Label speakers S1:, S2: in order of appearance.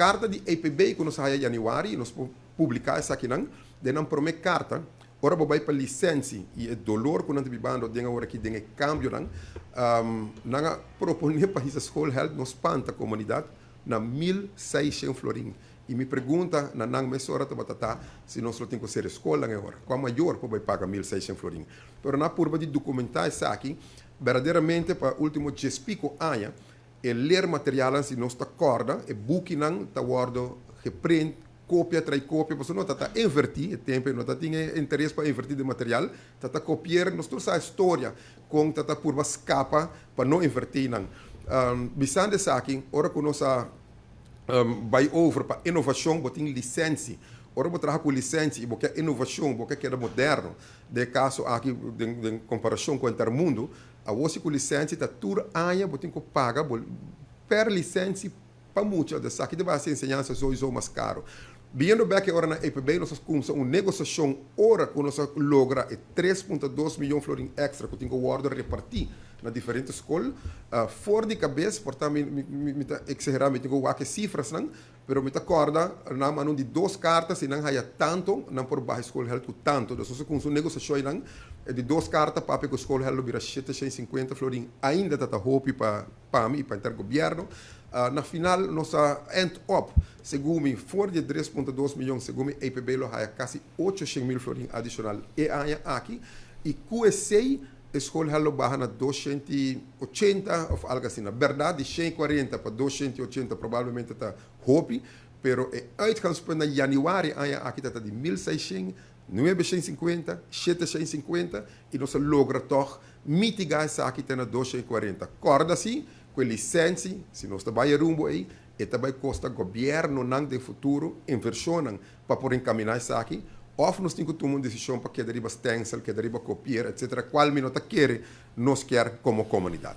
S1: Carta di EPB cu nos a haya januari, nos por publica esakinan, den nan prome carta, ora bo bay pa licentie y e dolor cu nan ta bibando den awor aki den e cambionan, nan a propone pa hisa schoolgeld, no spanta comunidad, na 1600 florin. Y mi pregunta na nan mesora tabata ta si nos lo tin cu cera scolnan e ora. Cua mayor por bay paga 1600 florin? Pero nan a purba di documenta esaki, berdaderamente pa ultimo 10 pico aña, e leermaterialnan, si nos ta corda, e bukinan ta wordo geprint, copia trai copia, pasobra no ta ta inverti, e tempo no ta tin e interes pa inverti den material, ta ta copier, nos tur sa e storia con ta ta purba scapa pa no inverti nan. Bisando esaki, ora cu nos a bay over pa innovacion, bo tin licentie. Ora bo traha cu licentie y bo kier innovacion, bo kier keda moderno, den e caso aki den comparacion cu henter mundo, awor si cu licentie ta tur aña bo tin cu paga bo per licentie pa mucha, dus esaki ta bay haci enseñansa sowieso mas caro. Biendo bek e ora na EPB nos a cumsa un negociacion ora cu nos a logra e 3.2 miyon florin extra cu tin cu wordo reparti na diferente scol. For di cabes, por ta mi ta exagera, mi tin cu wak e cifrasnan, pero mi ta corda nan manda un di dos carta, si nan haya tanto, nan por baha e schoolgeld cu tanto. Dus nos a cumsa un negociacion einan, e di dos carta papia cu schoolgeld lo bira 750 florin, ainda ta ta hopi pa mi y pa henter gobierno. Na final nos a end up, segun mi, for di e 3.2 miyon, segun mi EPB lo haya casi 800 mil florin adicional e aña aki, y cu esey e schoolgeld lo baha na 280 of algo asina. Berdad, di 140 pa 280 probablemente ta hopi, pero e uitgangspunt na januari aña aki ta di 1600, 950, 750 y nos a logra toch mitiga esaki te na 240. Corda si, cu e licentie, si nos ta bay e rumbo ey, e ta bay costa gobiernonan den futuro inversionnan pa por encamina esaki, of nos tin cu tuma un decision pa keda riba stencil, keda riba copier, etcetera, cual mi no ta kere nos kier como comunidad.